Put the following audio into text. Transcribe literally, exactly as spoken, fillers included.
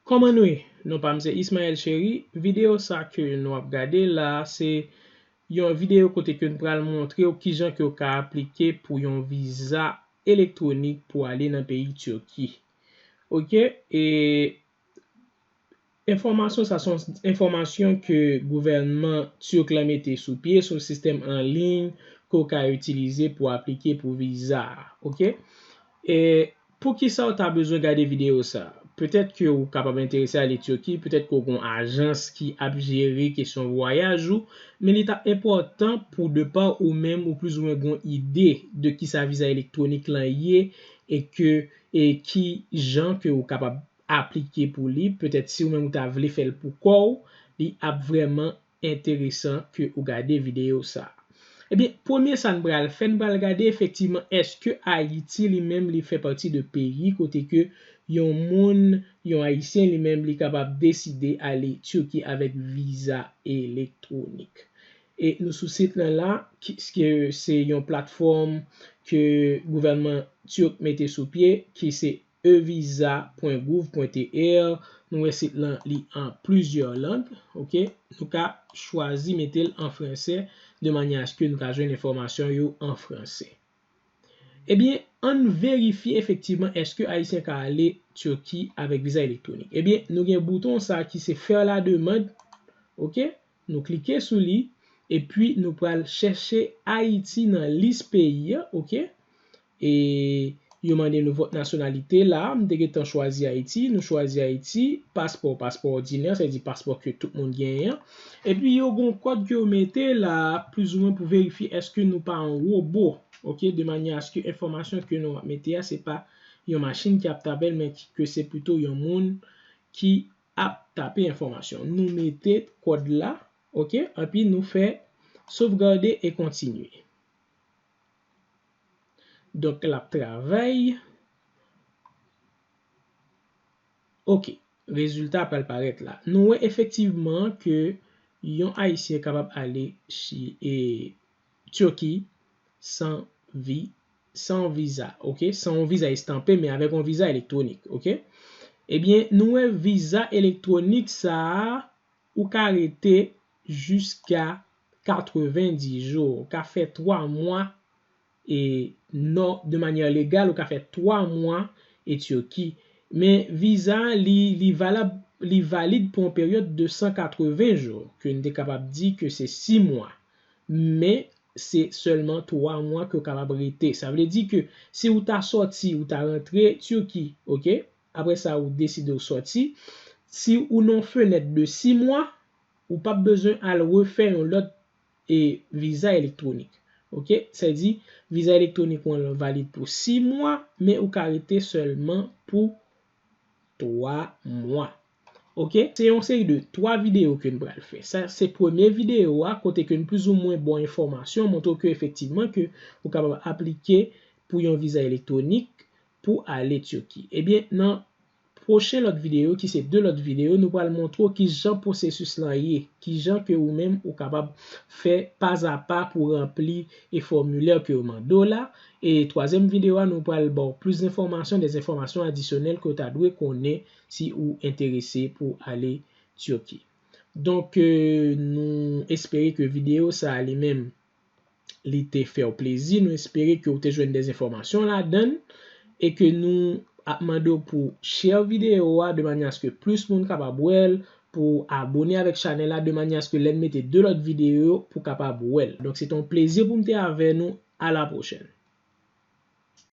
Kòman nou ye? Non pa m se Ismaël Chéry. Videyo sa ke nou ap gade la, se yon videyo kote ke n pral montre w kijan ke w ka aplike pou yon viza elektwonik pou ale nan peyi Tiki. Oke? E enfòmasyon sa se yon enfòmasyon ke gouvènman Tirk la mete sou pye, se yon sistèm an liy ke w ka itilize pou aplike pou viza a. Oke? E poukisa w ta bezwen gade videyo sa? Petèt ke w kapab enterese ale Tiki, petèt ke w gen yon ajans ki ap jere kesyon vwayaj ou, men li t ap enpòtan pou de pa ou menm ou plizoumwen gen yon ide de kisa viza elektwonik lan ye e ke e ki jan ke w kapab aplike pou li. Petèt si ou menm ou ta vle fè l pou kò w, li ap vrèman enteresan ke ou gade videyo sa. Ebyen, premye sa n pral fè, n pral gade efektivman èske Ayiti li menm li fè pati de peyi kote ke yon moun, yon Ayisyen li menm li kapab deside ale Tiki avèk viza elektwonik. E nou sou sit lan la, ki, ki se yon platfòm ke gouvènman Tirk mete sou pye, ki se e visa pwen gouv pwen T R. Nou wè sit lan li an plizyè lang, oke? Nou ka chwazi mete l an fransè de manyè aske nou ka jwenn enfòmasyon yo an fransè. Ebyen, ann verifye efektivman èske Ayisyen ka ale Tiki avèk viza elektwonik. Ebyen, nou gen bouton sa ki se faire la demande, oke? Nou klike sou li, epi nou pral chèche Ayiti nan lis peyi a, oke? E yo mande nou vòt nasyonalite la, m te gentan chwazi Ayiti, nou chwazi Ayiti, paspò, paspò òdinè, sa vle di paspò ke tout moun genyen an. Epi yo gen yon kòd ke yo mete la, plizoumwen pou verifye èske nou pa yon wobo, oke, de manyè aske enfòmasyon ke nou ap mete a, se pa yon machin ki ap tape l, men ki, ke se pito yon moun ki ap tape enfòmasyon. Nou mete kòd la, oke, epi nou fè sovgade e kontinye. Donk, l ap travay. Oke, rezilta pral parèt la. Nou wè efektivman ke yon Ayisyen kapab ale chi, e, Tiki san vi, san viza, oke? San yon viza estanpe, men avèk yon viza elektwonik, oke? Ebyen, nou wè viza elektwonik sa a, ou ka rete jiska katrevenndis jou, ou ka fè twa mwa e nò, de manyè legal, ou ka fè twa mwa e Tiki. Men viza a, li, li valab, li valid pou yon peryòd de san katreven jou, ke n te kapab di ke se sis mwa. Men se sèlman twa mwa ke w kapab rete. Sa vle di ke si w ta sòti, ou ta rantre Tiki, oke? Apre sa, ou deside w sòti. Si ou nan yon fenèt de sis mwa, ou p ap bezwen al refè yon lòt e viza elektwonik. Oke? Sa di, viza elektwonik ou an valid pou sis mwa, men ou ka rete sèlman pou twa mwa. Oke? Se yon seri de twa videyo ke n pral fè. Sa, se premye videyo a, kote ke n plizoumwen ba w enfòmasyon, montre w ke efektivman ke ou kapab aplike pou yon viza elektwonik pou ale Tiki. Ebyen, nan pwochen lòt videyo, ki se de lòt videyo, nou pral montre w kijan pwosesis lan ye, kijan ke ou menm ou kapab fè pazapa pou ranpli e fòmilè ke yo mande w la. E twazyèm videyo a, nou pral ba w plis enfòmasyon, de enfòmasyon adisyonèl ke w ta dwe konnen si ou enterese pou ale Tiki. Donk, e, nou espere ke videyo sa a li menm, li te fè w plezi. Nou espere ke w te jwenn de enfòmasyon ladan l e ke nou ap mande w pou share videyo a de manyè aske plis moun kapab wè l, pou abone avèk chanèl la de manyè aske lè n mete de lòt videyo pou kapab wè l. Donk, se te yon plezi pou m te avè nou. A la pwochèn.